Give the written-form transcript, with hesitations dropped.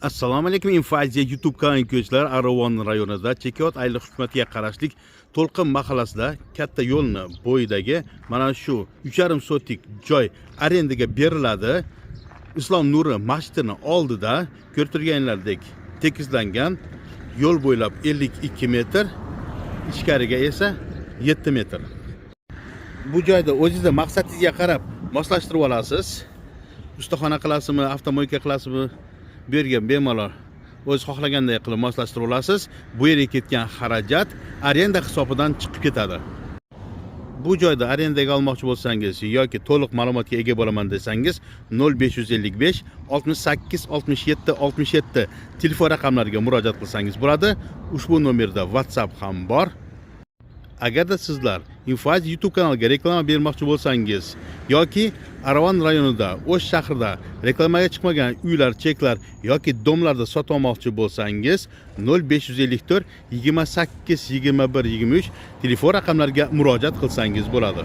Assalomu alaykum, Infoaziya YouTube kanalining ko'ruvchilari. Aravon rayonida, Chekot ayli hukumatiga qarashli To'lqin mahallasida, katta yo'lni bo'yidagi mana shu 3,5 sotik joy arendaga beriladi. Islom nuri masjidini oldida, ko'rib turganlaridek, tekislangan, yo'l bo'ylab 52 metr, ichkariga esa 7 metr. Bu joyda o'zingizni maqsadingizga qarab moslashtirib olasiz. Ustaxona qilasizmi, автомойка qilasizmi, bu yerga bemalol o'z xohlaganday qilib moslashtirib olasiz. Bu yerga ketgan xarajat arenda hisobidan chiqib ketadi. Bu joyda arendaga olmoqchi bo'lsangiz yoki to'liq ma'lumotga ega bo'laman desangiz, 0555 68 67 67 telefon raqamlariga murojaat qilsangiz bo'ladi. Ushbu nomerda WhatsApp ham bor. Agarda sizlar Infoaziya YouTube kanaliga reklama bermoqchi bo'lsangiz yoki Aravon rayonida, O'sh shahrida reklamaga chiqmagan uylar, cheklar yoki дом larda sotib olmoqchi bo'lsangiz, 0554 28 21 23 telefon raqamlariga murojaat qilsangiz bo'ladi.